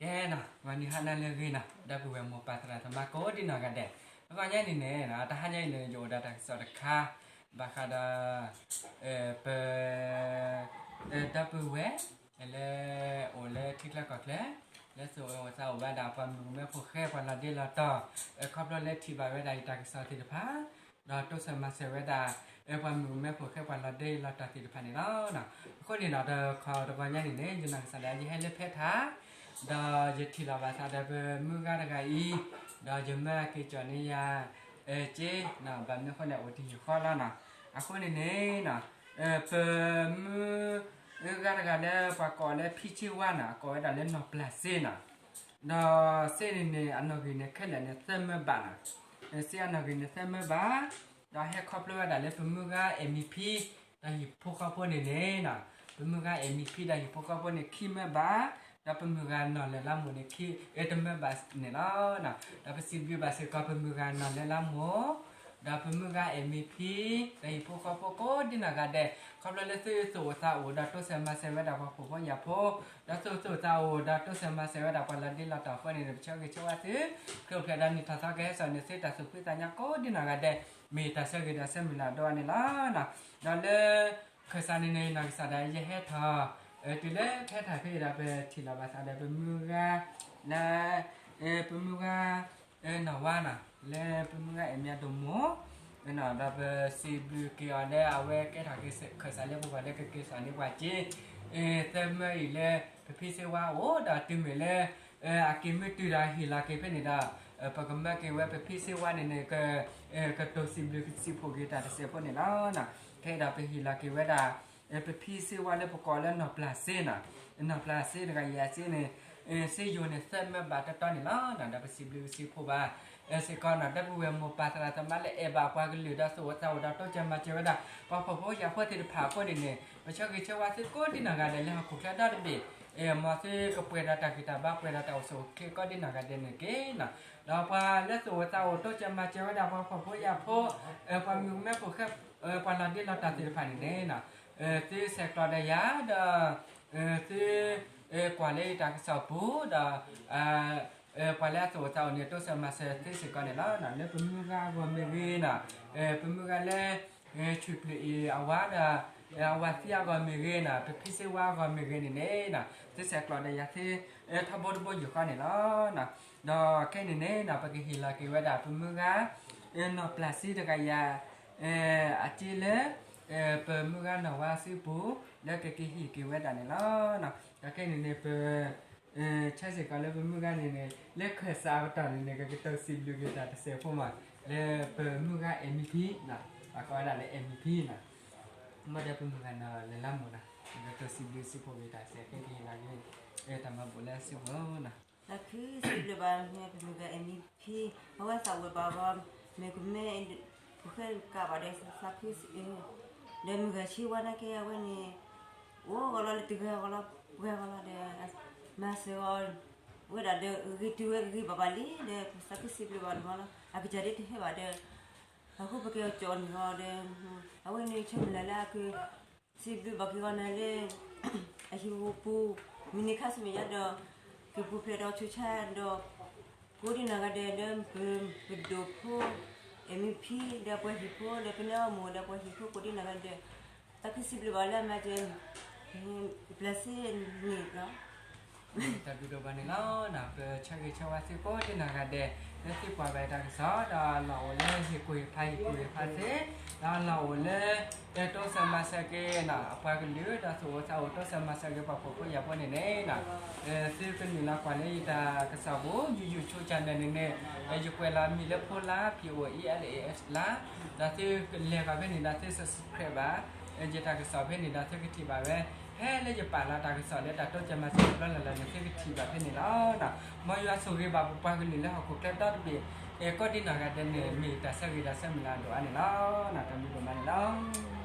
ကဲနီၤ ဂီၤနံၤဟါနၤလၢအဂ့ၤနီၤ ဒီပုၢ်ဝဲၢ်မိၢ်ပၢ်သရၣ်သမါကိးဒံနီၢ်ဂၤဒဲး, တဂီၤညါန့ၣ်န့ၣ် တဟါညါအံၤန့ၣ် ယအိၣ်ဒီးတၢ်ကစီၣ်တခါ ဘၣ်ဃးဒီး ပ ဒီပုၢ်ဝဲၢ် လၢ အိၣ်လၢထံချၢကီၢ်ချၢ လၢသူၣ်အိၣ်သးအိၣ်ဝဲဒၣ် ပှၤမုၣ်ကမဲဖိဃဲ ပှၤလီၤဒ့လီၤတီၤ ခီဖျိလၢထံၣ်ဘၣ်ဝဲဒၣ်အံၤတၢ်ကစီၣ်သ့ၣ်တဖၣ် ဒီးတိစၢၤမၤစၢၤဝဲဒၣ် ပှၤမုၣ်ကမဲဖိဃဲ ပှၤလီၤဒ့လီၤတီၤသ့ၣ်တဖၣ်န့ၣ်လီၤ. အဃိန့ၣ်ဒီး တခီတဂီၤညါန့ၣ်န့ၣ် ယနီၢ်ကစၢ်ဒၣ်ယဟဲလၢဖဲထၣ် ဒီးယထံၣ်လီၤဘၣ်သးဒီးပမုၢ်ဂၤတဂၤအံၤ ဒီးယမၢက့ၤကၠီၣ်န့ၢ်ယၤ က့ ဘၣ်မနုၤအဃိန့ၣ် အိၣ်တယံာ်ဃီလီၤနီၤ. အဃိန့ၣ်န့ၣ် ပမုၢ်ဂၤတဂၤလၢပှၤကိးလၢဖံဆ့ဝါနီၤ အကိးဝဲဒၣ်လၢနီၢ်ပျၢ်စ့နီၤ ဒီးစ့န့ၣ်န့ၣ် အနီၣ်ဂံၢ်န့ၣ်ခဲလၢာ်န့ၣ် သၢမၢဘးနီၤ, စ့အနီၣ်ဂံၢ်န့ၣ်သၢမၢဘး, ဒီးဟဲခီဖျိဝဲဒၣ်လၢပမုၢ်ဂၤ MP ဒီးဟံၣ်ဖိဃီဖိန့ၣ်န့ၣ်နီၤ, ပမုၢ်ဂၤ MP ဒီးဟံၣ်ဖိဃီဖိန့ၣ် ခံမၢဘး, ဒီးပမုၢ်ဂၤနီၢ်လဲၤလါမိၢ်န့ၣ် ခံ တမၢဘးန့ၣ်လီၤ. ဒီးပစံးဘျုးဘၣ်စ့ၢ်ကီးပမုၢ်ဂၤနီၢ်လဲၤလါမိၢ် ဒီးပမုၢ်ဂၤ MP ဒီးဟံၣ်ဖိဃီဖိကိးဒံနီၢ်ဂၤဒဲး, ခီဖျိလၢသုသူၣ်အိၣ်သးအိၣ်ဒီးတိစၢၤမၤစၢၤဝဲဒၣ်ပှၤဖှီၣ်ဖိယာ်ဖိ, ဒီးသုသူၣ်အိၣ်သးအိၣ်ဒီးတိစၢၤမၤစၢၤဝဲဒၣ်ပှၤလီၤဒ့လီၤတီၤအဃိန့ၣ် ပဆၢဂ့ၤဆၢဝါသု, ခရံာ်အိၣ်ဖျဲၣ်ဒီးနံၣ်ထီၣ်သီကဟဲစိာ်န့ၢ်သုတၢ်သူၣ်ဖှံသးညီကိးဒံနီၢ်ဂၤဒဲး, မ့ၢ်တၢ်ဆၢဂ့ၤဒီးဆၢမုၢ်လၢ်ဒိၣ်အါန့ၣ်လီၤ. ဒီးလၢ ခၢၣ်စးန့ၣ်န့ၣ် နီၢ်ကစၢ်ဒၣ်ယဟဲထီၣ် တုၤလၢဖဲထၣ်ဖဲအံၤဒီး ပထံၣ်လိာ်ဘၣ်သးဒီးပမုၢ်ဂၤ လၢ ပမုၢ်ဂၤ နီၢ်ဝါနီၤ လၢပမုၢ်ဂၤအဲၣ်မံၤဒိၣ်မိၢ်, ဒီးပစံးဘျုးက့ၤအီၤလၢအဝဲကဲထီၣ်က့ၤခၢၣ်စးလၢပဂီၢ်လၢကက့ၤစိာ်န့ၢ်ပှၤက့ သၢမၢအံၤလၢ ပဖံစ့ဝါအိၣ်ဒီးတုၤမ့ၢ်လၢ အက့ၤမ့ၢ်တုၤဒီးဟ့ၣ်လီၤက့ၤဖဲန့ၣ်ဒီး ပကမၢက့ၤဝဲပဖံစ့ဝါန့ၣ်န့ၣ် ကတိၤစံးဘျုးစံးဖှိၣ်က့ၤတၢ်တစဲးဖိန့ၣ်လီၤ. ခဲအံၤဒီးပဟ့ၣ်လီၤက့ၤဝဲဒၣ် ပဖံစ့ဝါလၢပကိးလၢနီၢ်ပျၢ်စ့နီၤ, နီၢ်ပျၢ်စ့တဂၤအံၤအစ့န့ၣ် စ့ယိၤန့ၣ်သၢမၢဘးတီတီန့ၣ်လီၤ. ဒီးပစံးဘျုးစံးဖှိၣ်ဘၣ် စ့ၢ်ကီးနီၤ ဒီပုၢ်ဝဲၢ်မိၢ်ပၢ်သရၣ်သမါလၢအဲၣ်ဘၣ်ပှၤကလုာ်ဒီးသူၣ်အိၣ်သးအိၣ်ဒီးတိစၢၤမၤစၢၤဝဲဒၣ် ပှၤဖှီၣ်ဖိယာ်ဖိသ့ၣ်တဖၣ်အဃိန့ၣ်န့ၣ် ပဆၢဂ့ၤဆၢဝါသုကိးဒံနီၢ်ဂၤဒဲးလၢဟီၣ်ခိၣ်ချၢဒီတဘ့ၣ်, မ်သုကပှဲၤဒီးတၢ်ဂံၢ်တၢ်ဘါ ပှဲၤဒီးတၢ်အိၣ်ဆူၣ်အိၣ်ချ့ကိးဒံနီၢ်ဂၤဒဲးန့ၣ်တက့ၢ်. ဒီးပှၤလၢသူၣ်အိၣ်သးအိၣ်တိစၢၤမၤစၢၤဝဲဒၣ်ပှၤဖှီၣ်ဖိယာ်ဖိ ပှၤမုၣ်ကမဲဖိဃဲ ပှၤလီၤဒ့လီၤတီၤသ့ၣ်တဖၣ်န့ၣ်န့ၣ် သုဆဲးကျိးဒီးယၤဒီး သု ကွၢ်လၢယတၢ်ကစီၣ်ပူၤဒီး ပှၤလၢအသူၣ်အိၣ်သးအိၣ်န့ၣ် တိစၢၤမၤစၢၤသုစ့ၢ်ကီးန့ၣ်လီၤ. လၢပမုၢ်ဂၤအဂီၢ်မ့ၢ်ဂ့ၤနီၤ, ပမုၢ်ဂၤလၢ ဆံၣ်ပျုၢ်အံၤအဝၤဒီး အဝၤသံအဂီၢ်မ့ၢ်ဂ့ၤနီၤ, ပဖံစ့ဝါအဂီၢ်မ့ၢ်ဂ့ၤန့ၣ်န့ၣ် သုဆဲးကျိးဒီးယၤသု ထီဘိတဘိယူၢ်ဃီန့ၣ်လီၤ. ဒီးခဲအံၤန့ၣ်န့ၣ် ပကဟ့ၣ်လီၤက့ၤဝဲဒၣ်ပမုၢ်ဂၤ နီၢ်ပျၢ်စ့တဂၤယၤ အစ့လၢ ပမုၢ်ဂၤနီၢ်ဝါစုပူၤ လၢကက့ၤဟ့ၣ်က့ၤဝဲဒၣ်န့ၣ်လီၤ. ဒီးခဲအံၤန့ၣ်န့ၣ် ပ ဆၢစ့ၢ်ကီးလၢပမုၢ်ဂၤန့ၣ်န့ၣ် လၢခၢၣ်စးအပတီၢ်န့ၣ်န့ၣ် ကကတိၤစံးဘျုးက့ၤတၢ်တစဲးဖိမး လၢပမုၢ်ဂၤ MP နီၤ, ပကိးဝဲဒၣ်လၢ MP နီၤ, မ့ၢ်ဒီးပမုၢ်ဂၤနီၢ်လဲၤလါမိၢ်နီၤ ကကတိၤစံးဘျုးစံးဖှိၣ်က့ၤတၢ်စဲး ကဟ့ၣ်လီၤက့ၤ တၢ်မၤဘူၣ်လၢစုပူၤနီၤ. သးခုစံးဘျုးဘၣ်န့ၣ် ပမုၢ်ဂၤ MP အဝဲသးဝဲဘၣ်ဂီၢ် မ့ၢ်ကမဲ ဖိဃဲကးဘၣ်ဒီးသးခုစံး ဒီးမုၢ်ဂၤဆံဝါနာ်က့အဝဲန့ၣ် အိၣ်ဂီၢ်လီၤလၢတဂၤဂီၢ်လီၤ ပှဲၤဂီၢ်လီၤဒီး မၤစၢၤအီၤ ဝဲဒၣ်ဒီးဂ့ၤတုၤဝဲဂ့ၤဘၣ်ဘၣ်လံဒီး သးခုစံးဘျုးဘၣ်န့ၣ်လီၤ. အကစၢ်ဒၣ်တဟဲဘၣ်ဒီး အဃိပကဲအီၤကၠီၣ်န့ၣ်လီၤဒီး အဝဲန့ၣ်ဆၢမုၢ်လၢ်လၢအက စံးဘျုးဘၣ်က့ၤဂီၢ်နၤလၢ အဟံၣ်ပူၤ မုၢ်နံၤခါဆူမဲာ်ညါဒီး ကပူၤဖျဲးဒီးဆူးဆါဒီး ကိးဒံနီၢ်ဂၤဒဲးလၢ ပဒိၣ်ဖိ MP ဒီးပှၤဟံၣ်ဖိဒီးပနၢ်အမိၢ်ဒီးပှၤဟံၣ်ဖိကိးဒံနီၢ်ဂၤဒဲး သးခုစံးဘျုးဘၣ်လၢအမၤစၢၤ ပျၢ်စ့န့ၣ်လီၤ. တၢ်ဘျုးဒိၣ်ဘၣ်န့ၣ်လီၤ. ပဆၢဂ့ၤဆၢဝါသုကိးဒံနီၢ်ဂၤဒဲး လၢသုကွၢ်ဘၣ်တၢ်ကစီၣ် ဒီးလီၢ်အိၣ်လၢဟ့ၣ်ကူၣ်ဟ့ၣ်ဖး ဟ့ၣ်ကူၣ်ဟ့ၣ်ဖးသ့ ဒီးလီၢ်အိၣ်လၢ တိစၢၤမၤစၢၤက့ၤ အပှၤကလုာ် ဒီးသူၣ်အိၣ်သးအိၣ်တိစၢၤမၤစၢၤက့ၤပှၤဖှီၣ်ဖိယာ်ဖိန့ၣ်န့ၣ် သုကနုာ်လီၤကွၢ်လၢယတၢ်ကစီၣ်ပူၤ YouTube channel န့ၣ်န့ၣ် ယကွဲးလီၤမံၤလၢဖိလါ P O E L A S လါ, ဒီးသုလဲၤဃီၤဖဲန့ၣ်ဒီးသု subscribe ဘၣ် ယတၢ်ကစီၣ်ဖဲန့ၣ်ဒီးသုကထံၣ်ဘၣ်ဝဲ ဖဲလၢယပာ်လီၤတၢ်ကစီၣ်လၢတၢ်တိစၢၤမၤစၢၤတဘျီလၢ်လၢ်န့ၣ် သုကထံၣ်ဘၣ်ဖဲန့ၣ်လီၤ. မ်ယွၤဆိၣ်ဂ့ၤဘၣ်ပပှၤကလုာ်လၢဟီၣ်ခိၣ်ချၢဒီတဘ့ၣ် ကိးဒံနီၢ်ဂၤဒဲးန့ၣ် မ့ၢ်တၢ်ဆၢဂ့ၤဒီးဆၢမုၢ်လၢ်ဒိၣ်အါန့ၣ်လီၤ. တၢ်ဘျုးဒိၣ်မးန့ၣ်လီၤ.